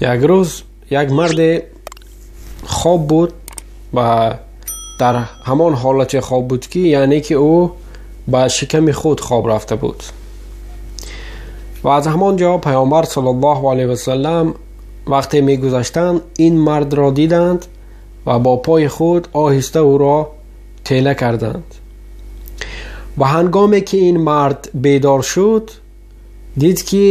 Як рӯз як марде хоб буд ва дар ҳамон ҳолате хоб буд, ки яъне ки ӯ ба шиками худ хоб рафта буд. Ва аз ҳамон ҷо Паёмбар саллаллоҳу алайҳи васаллам вақте мегузаштанд, ин мардро диданд ва бо пои худ оҳиста ӯро тела карданд. Ва ҳангоме ки ин мард бедор шуд, дид ки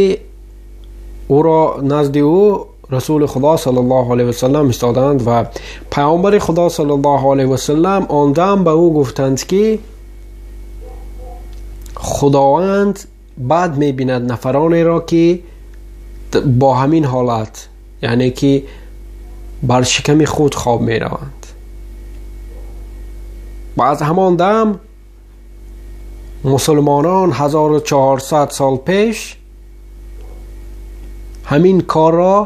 ӯро назди ӯ Расули Худо саллаллоҳу алайҳи васаллам истоданд ва Паёмбари Худо саллаллоҳу алайҳи васаллам он дам ба ӯ гуфтанд, ки Худованд бад мебинад нафаронеро, ки бо ҳамин ҳолат, яъне ки бар шиками худ хоб мераванд. Ва аз ҳамон дам мусулмонон 1400 сол пеш ҳамин корро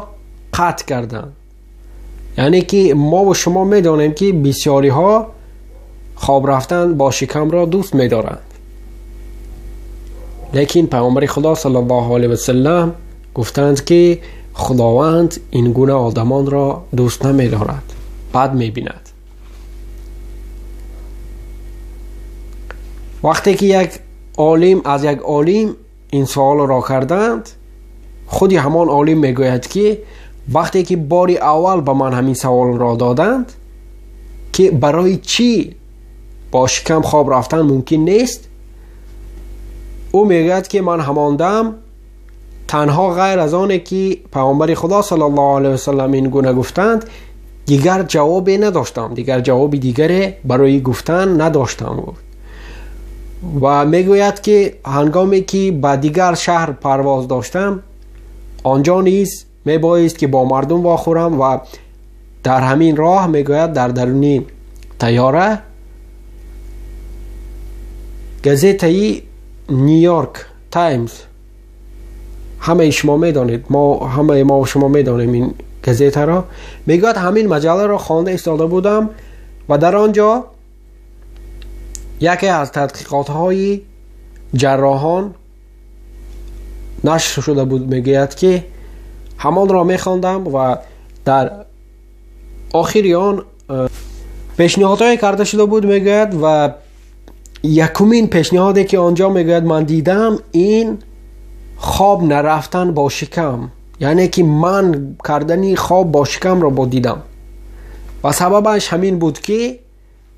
қатъ карданд. Яъне ки мо ва шумо медонем, ки бисёриҳо хоб рафтан бо шикамро дӯст медоранд, лекин Паёмбари Худо саллаллоҳу алайҳи васаллам гуфтанд, ки Худованд ин гуна одамонро дӯст намедорад, бад мебинад. Вақте ки як олим аз як олим ин суолро карданд, худи ҳамон олим мегӯяд, ки вақте ки бори аввал ба ман ҳамин саволро доданд, ки барои чӣ бо шикам хоб рафтан мумкин нест, ӯ мегӯяд, ки ман ҳамон дам танҳо ғайр аз оне ки Паёмбари Худо саллаллоҳу алайҳи васаллам ин гуна гуфтанд, дигар ҷавобе надоштам, дигар ҷавоби дигаре барои гуфтан надоштам, гуфт. Ва мегӯяд, ки ҳангоме ки ба дигар шаҳр парвоз доштам, онҷо низ мебоист ки бо мардум вохӯрам ва дар ҳамин роҳ, мегӯяд, дар даруни тайёра газетаи Нью-Йорк Таймс, ҳамаи шумо медонед, мо ҳамаи мо шумо медонем ин газетаро, мегӯяд, ҳамин маҷалларо хонда истода будам ва дар он ҷо яке аз тадқиқотҳои ҷарроҳон нашр шуда буд. Мегӯяд, ки ҳамонро мехондам ва дар охири он пешниҳодҳое карда шуда буд, мегӯяд, ва якумин пешниҳоде ки он ҷо, мегӯяд, ман дидам, ин хоб нарафтан бо шикам, яъне ки ман кардани хоб бо шикамро бо дидам. Ва сабабаш ҳамин буд, ки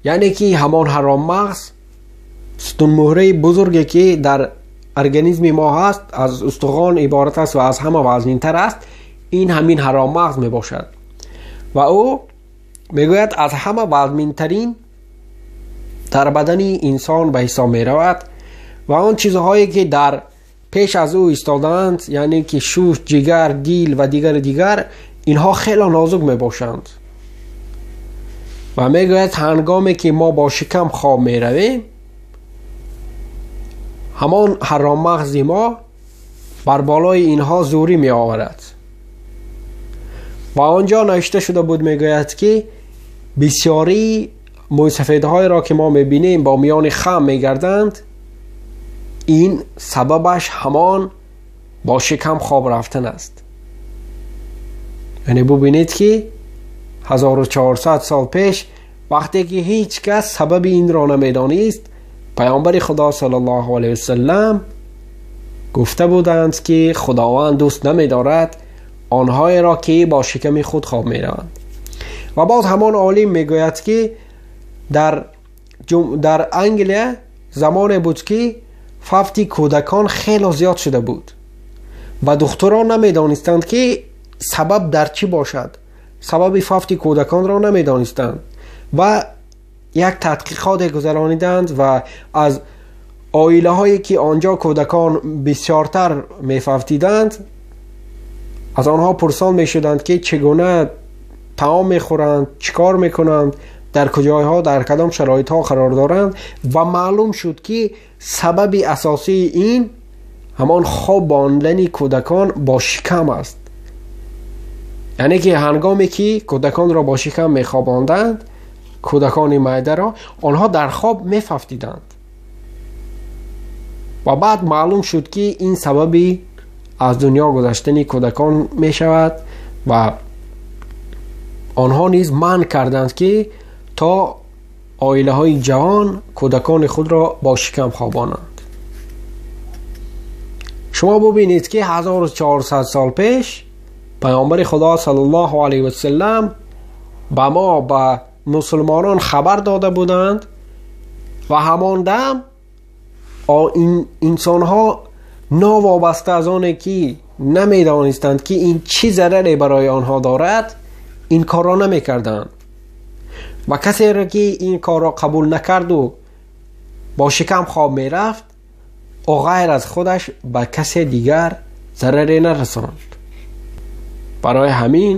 яъне ки ҳамон ҳароммағз, сутунмуҳраи бузурге ки дар организми мо ҳаст, аз устухон иборат аст ва аз ҳама вазнинтар аст, ин ҳамин ҳароммағз мебошад. Ва ӯ мегӯяд, аз ҳама вазнинтарин дар бадани инсон ба ҳисоб меравад ва он чизҳое ки дар пеш аз ӯ истодаанд, яъне ки шуш, ҷигар, дил ва дигару дигар, инҳо хело нозук мебошанд. Ва мегӯяд, ҳангоме ки мо бо шикам хоб меравем, ҳамон ҳароммағзи мо бар болои инҳо зӯрӣ меоварад. Ва он ҷо навишта шуда буд, мегӯяд, ки бисёрии мӯйсафедҳоеро ки мо мебинем бо миёни хам мегарданд, ин сабабаш ҳамон бо шикам хоб рафтан аст. Яъне бубинед, ки 1400 сол пеш вақте ки ҳеҷ кас сабаби инро намедонист, Паёмбари Худо саллаллоҳу алайҳи васаллам гуфта буданд, ки Худованд дӯст намедорад онҳоеро, ки бо шиками худ хоб мераванд. Ва боз ҳамон олим мегӯяд, ки дар Англия замоне буд, ки фавти кӯдакон хело зиёд шуда буд ва духтурон намедонистанд, ки сабаб дар чӣ бошад. Сабаби фавти кӯдаконро намедонистанд ва як тадқиқоте гузарониданд ва аз оилаҳое ки он ҷо кӯдакон бисёртар мефавтиданд, аз онҳо пурсон мешуданд, ки чӣ гуна таом мехӯранд, чӣ кор мекунанд, дар куҷойҳо, дар кадом шароитҳо қарор доранд. Ва маълум шуд, ки сабаби асосии ин ҳамон хоб бондани кӯдакон бо шикам аст. Яъне ки ҳангоме ки кӯдаконро бо шикам мехобонданд, кӯдакони майдаро, онҳо дар хоб мефавтиданд. Ва баъд маълум шуд, ки ин сабаби аз дунё гузаштани кӯдакон мешавад. Ва онҳо низ манъ карданд, ки то оилаҳои ҷавон кӯдакони худро бо шикам хобонанд. Шумо бубинед, ки 1400 сол пеш паёмбари Худо саллаллоҳу алайҳи васаллам ба мо, ба мусулмонон хабар дода буданд ва ҳамон дам инсонҳо новобаста аз оне ки намедонистанд, ки ин чӣ зараре барои онҳо дорад, ин корро намекарданд. Ва касеро ки ин корро қабул накарду бо шикам хоб мерафт, ӯ ғайр аз худаш ба касе дигар зараре нарасонд. Барои ҳамин,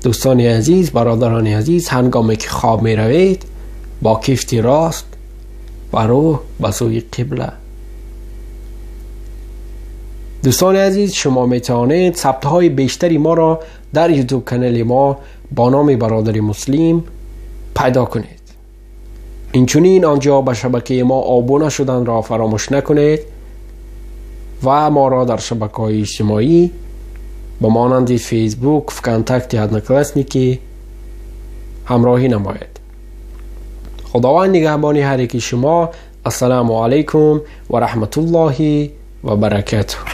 дӯстони азиз, бародарони азиз, ҳангоме ки хоб меравед, бо кифти рост ва рӯ ба сӯи қибла. Дӯстони азиз, шумо метавонед сабтҳои бештари моро дар ютуб канали мо бо номи Бародари Муслим пайдо кунед. Инчунин онҷо ба шабакаи мо обуна шуданро фаромӯш накунед ва моро дар шабакаҳои иҷтимоӣ ба монанди Фейсбук, ВКонтакте, Одноклассники ҳамроҳӣ намоед. Худованд нигаҳбони ҳар яки шумо. Ассалому алайкум ва раҳматуллоҳи ва баракатуҳ.